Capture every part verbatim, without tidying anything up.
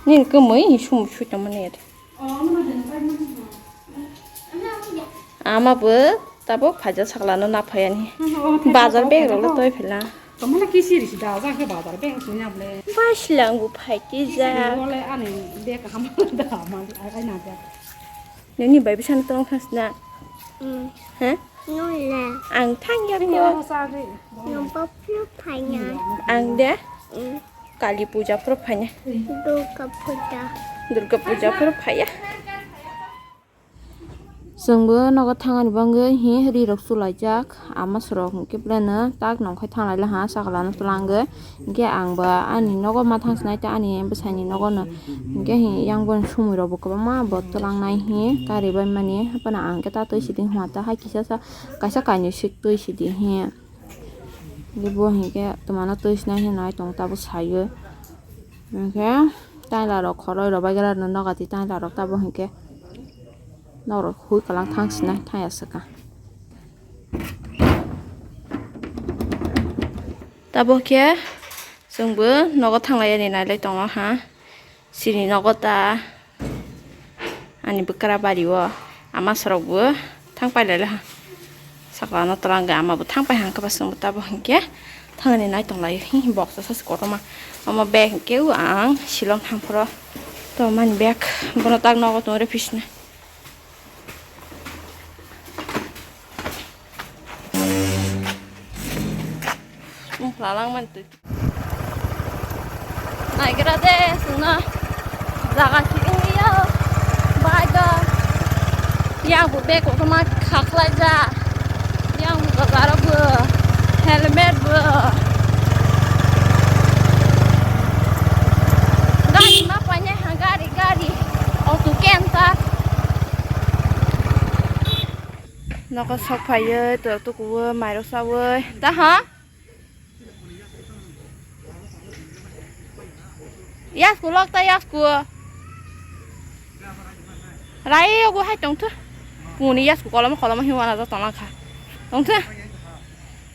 Nini kwmwi sum sui tongmani ya de. Ama bo tabuk phaijak sakla no na phaiya ni. Bazar bag rok le toi phela. Tongmani kisi risi da, jang khe bazar bag sui na ble. Ba silang bo phai khe ja. Wale ani bag kaham da ma ai na da. Nini bai bwsano tong thang sina. He? Nole. Ang thang ya ko. Nong pop pop phai na. Ang de. Kali puja phuru phaiya. Durga puja. Durga puja phuru phaiya. Chwngbo nogo thangani bagwi hi ri rok chulaijak, ama sorok hinkhe belai no tak nongkhai thanglai laha sakla no twlangwi, hinkhe ang bo ani nogo ma thang sinai tei ani bwsai ni nogo no hinkhe hi yang boni sumui rok bo kwbangma bo twlangnai hi kari bai mani, haphano ang khe ta twi sidi hwnba ta hai kisa sa kaisa kainwi sik twi sidi hi. Bo hinkhe twmano twi sinai hinwi tong tabuk saiwi. Hinkhe taila rok khoroi rok bai gra rwna nokati taila rok tabuk hinkhe norok hui kwlwng thang sinai thang ya swkang. Tabuk khe chwngbo nogo thanglai yani nailai tongo ha. Chini nogo ta ani bwkra bari o ama sorok bo thang pailai laha. Sakla no twlang ga ama bo thang pai hang khe ba chwng bo tabuk hinkhe thangni nai tong lai hi boksa sa kotorma. Omo bag hinkhe o ang Shillong thang phoro to mani bag bono tak nogo tong re phisna. Wngkha lang mani twi. Naigra de chwngno jaga si wngya bai do. Yang bo bag kotorma khaklai ja. Yang bo bazar bo helmet bo. Gari ma paine ha gari gari. Auto kenta. Nokho sok phaiwi tok tukuo mairok saui ta ha. Yasku lok ta yasku. Rai yogo hai tongthu. Puni yasku kolom kolom hiwana da tonglang kha. Tongthu.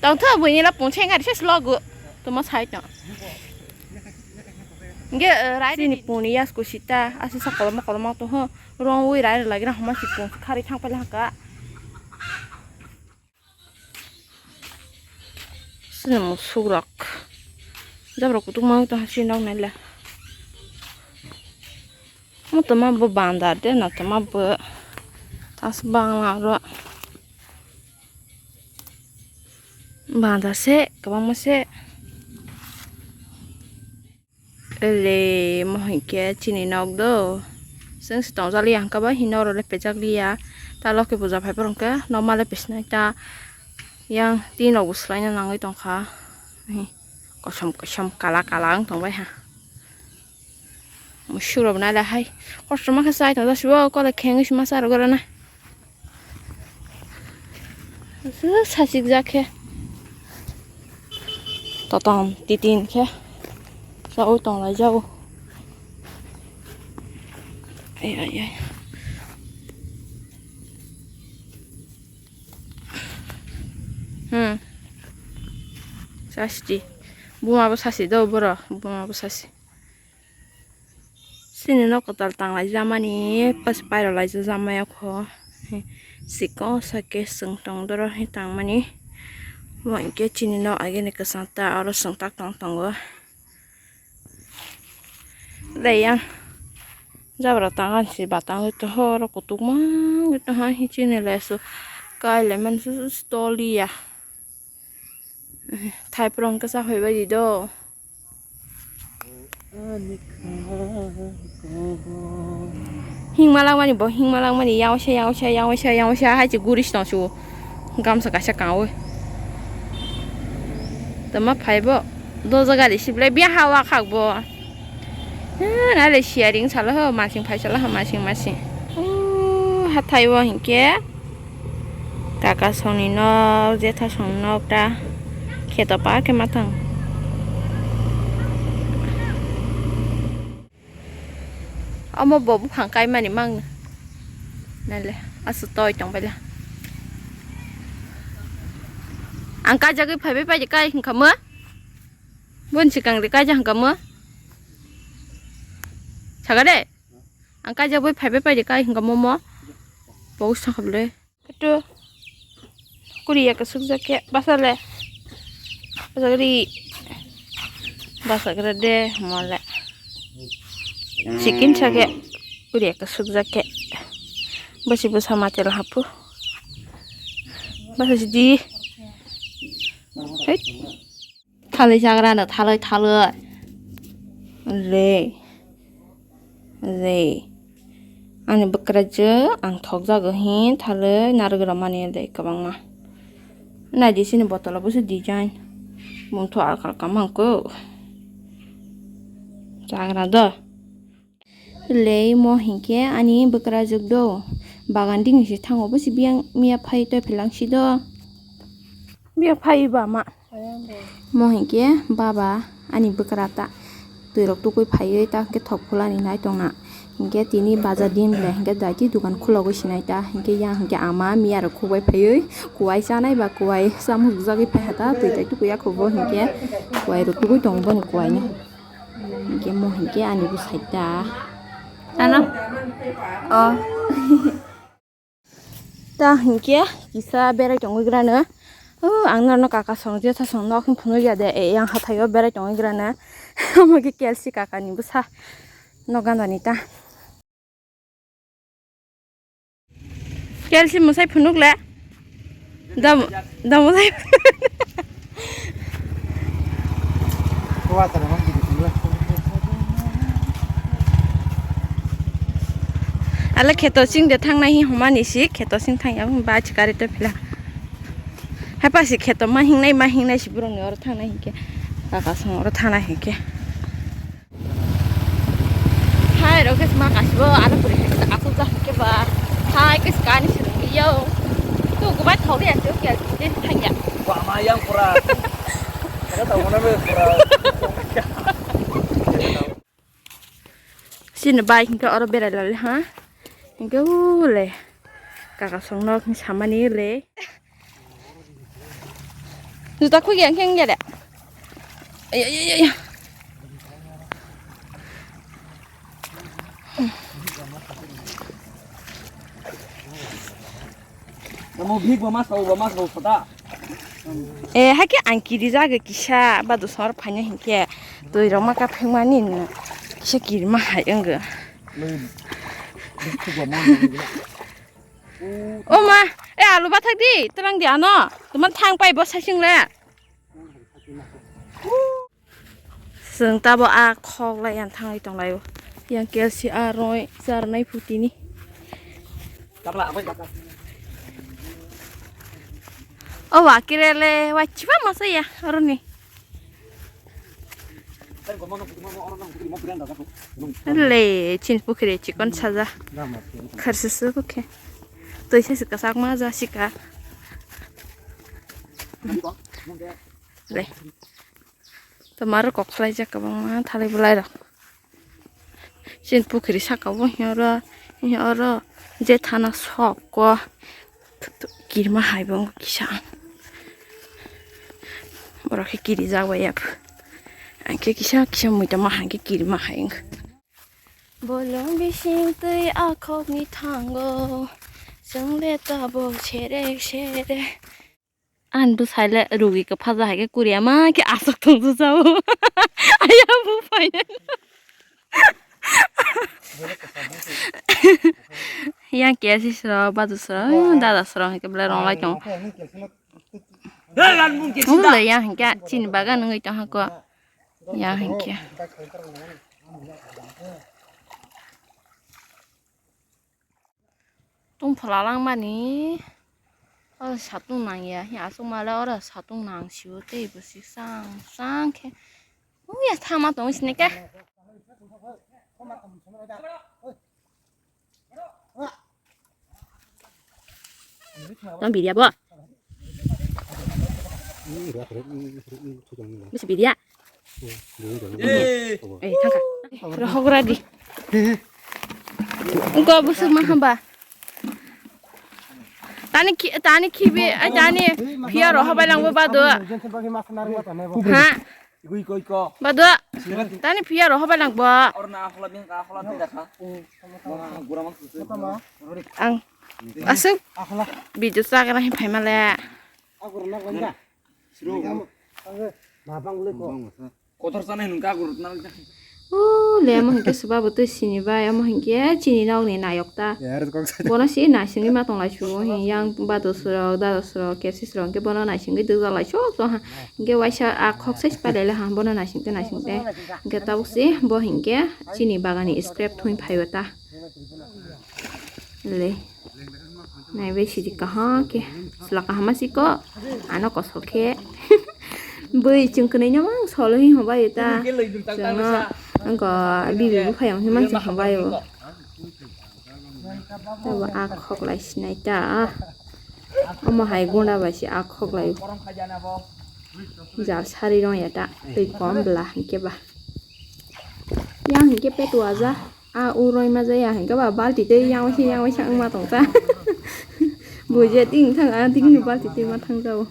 Tongthu buini la pungse ngari ses logo. Tuma sai tong. Nge rai ni puni yasku sita asa sa kolom kolom to ho. Rong wi rai lagi na homa si pung khari thang pala ka. Sini musuk rok. Jabra kutuk mang tong hasi nok nai le. Mo toma bo bandar de na toma bo. Tas bang aro. Bandar se, kabang ma se. Ele mo hinkhe chini nok do. Chwng se tongjak liya hwnkhe ba hino oro le pejak liya. Ta loki puja phai phuru hwnkhe nok ma le pisinai ta yang tin rok bo swlai na nangwi tongkha. Kosom kosom kala kala wng tong bai ha. Musuk rok bo nai le hai kosom ma khe chai tong jasibo kole khengwi se ma cha rw gora na. Sachik jak khe. Totom titin khe. Chaui tonglai jago. Ai, ai, ai. Hmm. Sasti. Buma bo sasi do boro. Buma bo sasi. Chini nok kwtal tanglai jamani pas pairok laijak jamaya kho. Chikon sake chwng tong doro hi tangmani. Bo hinkhe chini nok agini kwchang ta oro chwng tak tong tongo. Lei yang jabra tang ani si batang oi to horo kutuk mang oi to ha hi chini lesu kai le man su toliya. Thaiprong khe chakhoi bai di do. Hingma langmani bo, hingma langmani, yang waisa, yang waisa, yang waisa, yang waisa, hai se guri se tong su. Gamsa kaisa kangwi. Tama phai bo, doja gari siblai biya hawa khak bo. Nale sharing salo ho, masing phai salo ho, masing masing. Hathai o hinkhe kaka songni nok, jetha songni nok ta kheto pa khe mathang. Omo bo buphang kaimani mangno. Nale asu toi tong baila. Ang kaijagwi phaibai pai kai hwnkha mo. Boni swkang de kaijak hwnkha mo. Saga de. Ang kaijak bai phaibai paidi kai hinga momo. Bo sangkap le. Ketu. Kuri ya kasuk jake. Basa le. Basa gari. Basa gari de mole. Chicken sake. Kuri ya kasuk jake. Basi busa matel hapu. Basa jidi. Hei. Thalwi chagra no thalwi thalwi. Le. Le. Ani bwkrajwk ang thokjago hin thalwi narwk rw mani le kwbangma. Naidi sini botolo busi design. Bumthu alka alka mangkuk. Chagra do. Le mo hinkhe ani bwkrajwk do. Bagan dini se thango busi biyang miya phai toi phelang si do. Biya phai ba ma. Mo hinkhe baba ani bwkra ta twi rok tukui phaiwi ta hinkhe thok phulani nai tongna. Hinkhe tini bajar din le hinkhe daiti dukan khulogwi sinai ta. Hinkhe yang hinkhe ama miya rok khukbai phaiwi kuwai chanai ba kuwai chamung rwjagwi phai ha ta twi tai tukui ya khubo hinkhe kuwai rok tukui tongo boni kuwai no. Hinkhe mo hinkhe ani bwsai ta. Ano? Oh. Ta hinkhe kisa berai tongwi grano. O, ang norno kaka song, jetha song nok hwn phunukya de, e, yang hathaio berai tongwi grano. Omo khe K L C kaka ni bwsa nok gana ni ta. K L C mwsai phunuk le. Dam, dam mwsai. Ale kheto sing de thangnai hi homa ni si, kheto sing thang ya ba chikari to phila. Hapa si kheto ma hingnai, ma hingnai si borok ni oro thangnai hinkhe. Kaka song oro thangnai hinkhe. Hai, rok khe sma kasibo, ano puri hai khe asuk jak khe ba. Hai, khe skani sirung yo. Tu gubai thok ya, tu kya, tu thang ya. Wa ma yang pura. Kada tau mana be pura. Sini bai hinkhe oro berai lali ha. Hinkhe ule. Kaka song nok ni samani le. Juta khugya hinkhe wngya de. Ay, ay, ay, ay. Tamo big ba mas ba mas ba sata. Eh, hakhe ang kiri jaga kisa ba dusor phanya hinkhe twi rok ma kapheng mani no kisa kiri ma hai wngw. O ma, e alu bathak di, twlang di ano. Tuma thang pai bo sasing le. Chwng tabo a khok lai yang thangwi tong lai o. Yang K L C a roi charnai phuti ni. O wa kire le wa chiba masa ya aroni. Le, chin pukhiri chikon saja. Kharsa se kukhe. Toi se kasak ma ja sika. Le. Tomar kok khlai jak kwbangma thalai bulai rok. Chin pukhiri saka o hiya oro, hiya oro je thana sok o. Kirima hai bo wngkha kisa. Borok khe kirijak bai ya. Ang khe kisa kisa muita ma hai khe kirima hai wngkha. Bolong bising twi akhok ni thango. Chwng le tabok sere sere. Ang bwsai le rugi kwphaja hai khe kuriya ma khe aswk tongsa jao. Aya bo phai. Yang K L C sro, badu sro, dada sro, hingke belai rong lai tongo. Wng lai yang hingke chini bagan wngwi tong hako. Yang hingke. Tungphla langmani. Oro satung nangya, aswk male oro satung nangsio tei bwswk chang chang khe. Uya thama tong sini khe. Tong bidia bo. Bisi bidia. Eh, thangka. Rohok radi. Engko busuk ma hamba. Tani ki, tani kibi, ai tani pia rohok bai langbo bado. Ha? Badua, tani phiya rohoba nang bo. Ang asuk video chagana hi phaima le. Kotor sana hinung ka gurut na. O le, amo hinkhe swba bo twi sini bai, amo hinkhe chini nokni nayok ta. Bono se naisingwi ma tonglai chungo hin yang badus rok, dadus rok, kesis rok hinkhe bono naisingwi dwjak lai sok sok ha. Hinkhe waisa a khok size palai le ha, bono naising te naising te. Hinkhe tabuk se bo hinkhe chini bagani scrap thung phaibo ta. Le. Naibai sidi kaham khe. Chwla kaham ma siko. Ano kosok khe. Bui chwng kwnwi no mang solo hi hobai ta. Chwngno angko bibi buphai ang hi mang chwng hobai o. Tabo a khok lai sinai ta. Omo hai gunda bai se a khok lai. Jal sari rong ya ta. Twi kom bla hinkhe ba. Yang hinkhe pet waja. A u roi ma jaya hinkhe ba balti tei yang waisa yang waisa wngma tongsa. Buji ting thang a ting balti tei ma thang jao.